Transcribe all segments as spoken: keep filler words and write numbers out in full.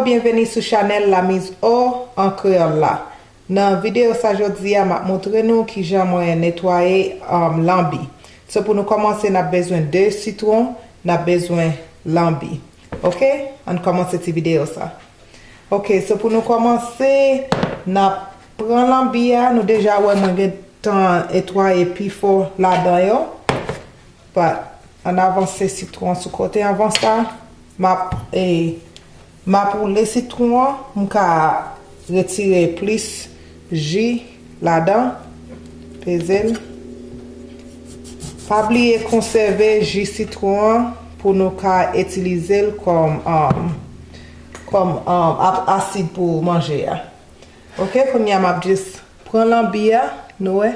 Byenveni sou chanèl La Mise Au en Créole la. Nan videyo sa jodi a, m ap montre nou kijan mwen netwaye, um, lanbi. So, pou nou kòmanse, n ap bezwen de sitwon, n ap bezwen lanbi. Oke? Ann kòmanse ti videyo sa. Oke, so pou nou kòmanse, n ap pran lanbi a. Nou deja wè mwen gen tan netwaye pifò ladan yo. But, ann avanse sitwon sou kote. Anvan sa, m ap, e, m ap woule sitwon an, m ka retire plis ji ladan. Peze l. Pa bliye konsève ji sitwon an pou nou ka itilize l kòm, um, kòm, um, ap-, asid pou manje a. Oke, kounye a m ap jis pran lanbi a, nou wè.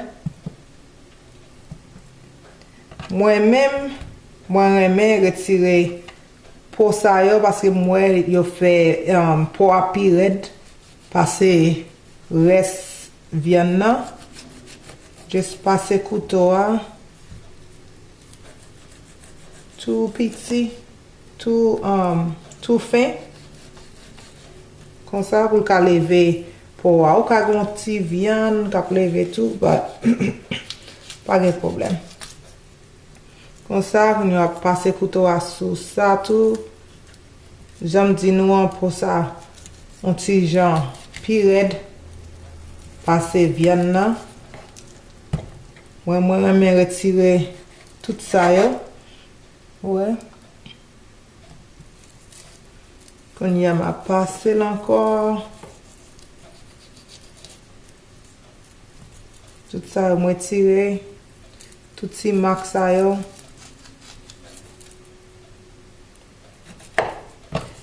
Mwen menm, mwen renmen retire po sa yo paske m wè yo fè, um, po a pi rèd pase rès vyann nan. Jis pase kouto a tou piti, tou, um, tou fen. Konsa pou l ka leve po a. Ou ka gen yon ti vyann k ap leve tou, but pa gen pwoblèm. Konsa, kounye a w ap pase kouto a sou sa tou. Jan m di nou an, po sa, yon ti jan pi rèd pase vyann nan. Mwen, mwen renmen retire tout sa yo. Ou wè? Kounye a, m ap pase l ankò. Tout sa yo, mwen tire. Tout ti mak sa yo.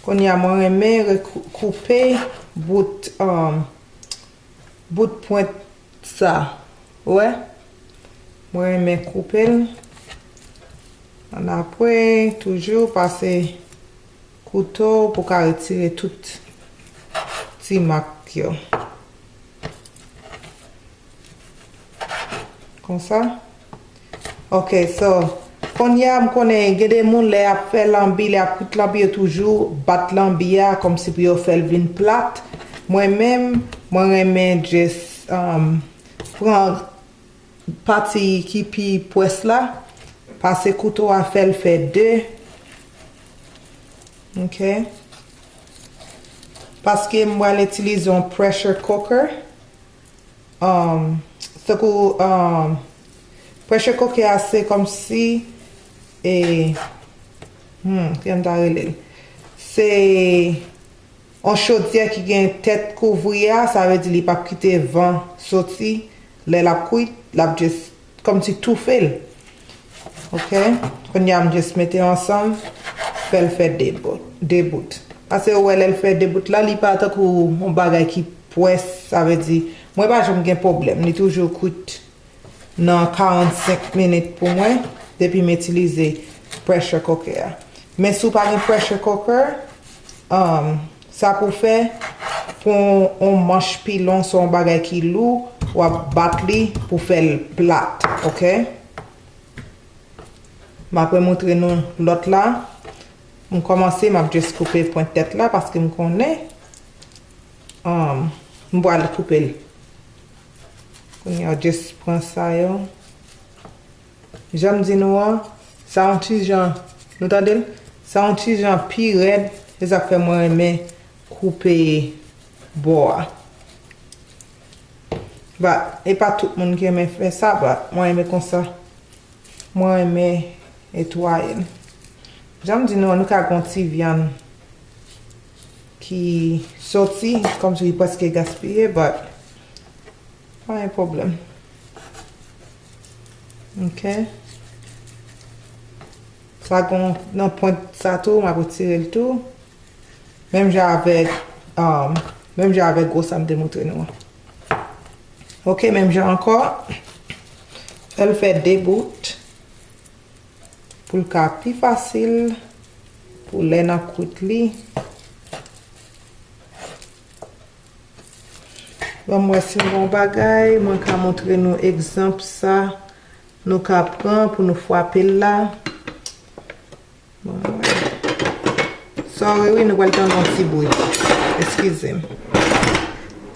Kounye a, mwen renmen rekoupe bout, um, bout pwent sa. Ou wè? Mwen renmen koupe l. Annapre, toujou pase kouto pou ka retire tout ti mak yo. Konsa. Ok, so, kounye a, m konnen gen de moun lè y ap fè lanbi, lè y ap kwit lanbi, yo toujou bat lanbi a kòmsi pou yo fè l vin plat. Mwen menm, mwen renmen just, um, pran pati ki pi pwès la, pase kouto a, fè l fè de. Ok. Paske m pral itilize yon pressure cooker. Um, tankou, um, pressure cooker a se kòmsi, e, hmm, kijan m ta rele l? Se yon chodyè ki gen tèt kouvri a, sa vle di li p ap kite van soti. Lè l ap kwit, l ap just kòmsi toufe l. Ok? Kounye a, m just mete ansanm, fè l fè de bout, de bout. Paske ou wè lè l fè de bout la, li pa tankou yon bagay ki pwès, sa vle di, mwen pa janm gen pwoblèm, li toujou kwit nan karannsenk minit pou mwen, depi m itilize pressure cooker a. Men si w pa gen pressure cooker, um, sa pou fè, pran yon manch pilon, se yon bagay ki lou, w ap bat li pou fè l plat, ok? M ap remontre nou lòt la. M kòmanse, m ap just koupe pwent tèt la, paske m konnen, um, m pral koupe l. Kounye a, just pran sa yo. Jan m di nou an, sa yon ti jan, nou tande l? Sa yon ti jan pi rèd, se sa k fè mwen renmen koupe bò a. But, e pa tout moun ki renmen fè sa, but mwen renmen konsa. Mwen renmen netwaye l. Jan m di nou an, nou ka gen yon ti vyann ki soti, kòmsi li prèske gaspiye, but pa gen pwoblèm. Ok. Sa gon nan pwent sa tou, m ap retire l tou. Menm jan avèk, um, menm jan avèk gwo sa m te montre nou an. Ok, menm jan ankò. Fè l fè de bout. Pou l ka pi fasil pou lè n ap kwit li. Ban m wè si m gen yon bagay, mwen ka montre nou egzanp sa nou ka pran pou nou frape l la. Ban m wè. Sorry wi, nou pral tande yon ti bri. Eskize m.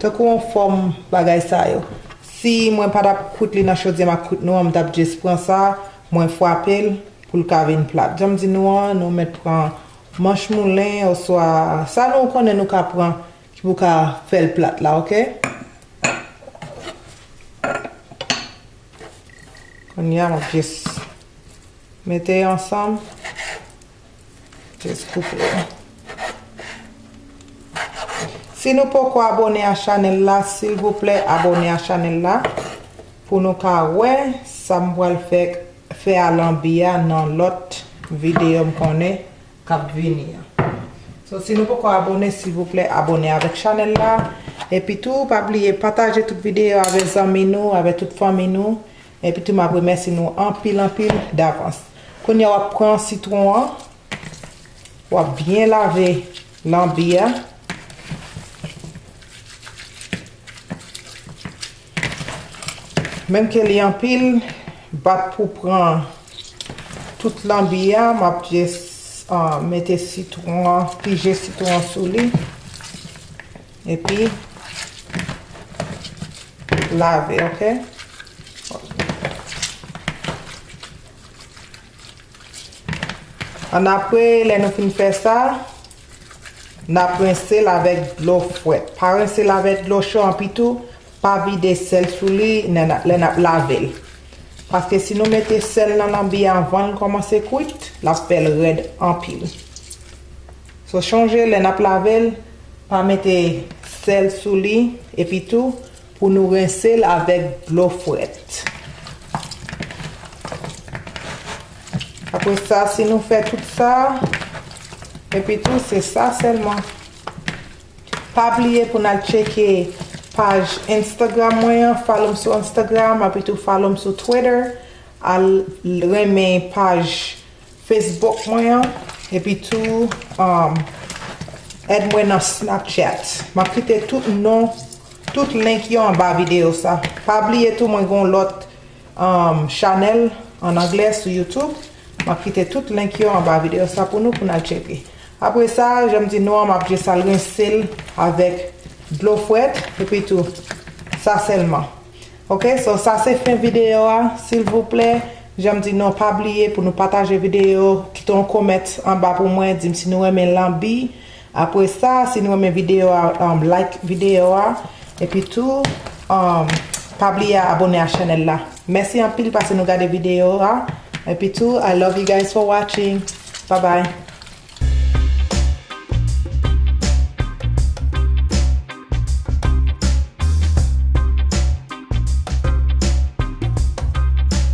Tankou yon fòm bagay sa yo. Si mwen pa t ap kwit li nan chodyè m ap kwit nou an, m t ap just pran sa, mwen frape l pou l ka vin plat. Jan m di nou an, nou mèt pran manch moulen oswa sa nou konnen nou ka pran ki pou ka fè l plat la, oke? Kounye a, m ap just mete yo ansanm. Just koupe yo. Si nou poko abòne a chanèl la, silvouplè abòne a chanèl la pou nou ka wè sa m pral fè, fè a lanbi a nan lòt videyo m konnen k ap vini an. So, si nou poko abòne, silvouplè abòne avèk chanèl la. Epi tou, pa bliye pataje tout videyo avèk zanmi nou, avèk tout fanmi nou. Epi tou, m ap remèsye nou anpil, anpil davans. Kounye a, w ap pran sitwon an, w ap byen lave lanbi a. Menm ke li anpil, bat pou pran tout lanbi a, m ap just, ah, mete sitwon an, pije sitwon an sou li. Epi, lave, oke? Annapre, lè nou fin fè sa, n ap rense l avèk dlo frèt. Pa rense l avèk dlo cho, epi tou, pa vide sèl sou li lè n ap, lè n ap lave l. Paske si nou mete sèl nan lanbi a anvan l kòmanse kwit, l ap fè l rèd anpil. So, chonje, lè n ap lave l, pa mete sèl sou li, epi tou, pou nou rense l avèk dlo frèt. Apre sa, si nou fè tout sa, epi tou, se sa sèlman. Pa bliye pou n al tcheke paj Instagram mwen an, follow m sou Instagram, epi tou follow m sou Twitter, al renmen paj Facebook mwen an, epi tou, um, èd mwen nan Snapchat. M ap kite tout non, tout link yo anba videyo sa. Pa bliye tou, mwen gen yon lòt, um, chanèl an anglè sou YouTube. M ap kite tout link yo anba videyo sa pou nou, pou n al tcheke. Apre sa, jan m di nou an, m ap just al rense l avèk dlo frèt, epi tou, sa sèlman. Oke, so sa se fen videyo a. Silvouplè, jan m di nou, pa bliye pou nou pataje videyo, kite yon comment anba pou mwen, di m si nou renmen lanbi. Apre sa, si nou renmen videyo a, um, like videyo a. Epi tou, um, pa bliye abòne a chanèl la. Mèsi anpil paske nou gade videyo a. Epi tou, I love you guys for watching. Bye bye.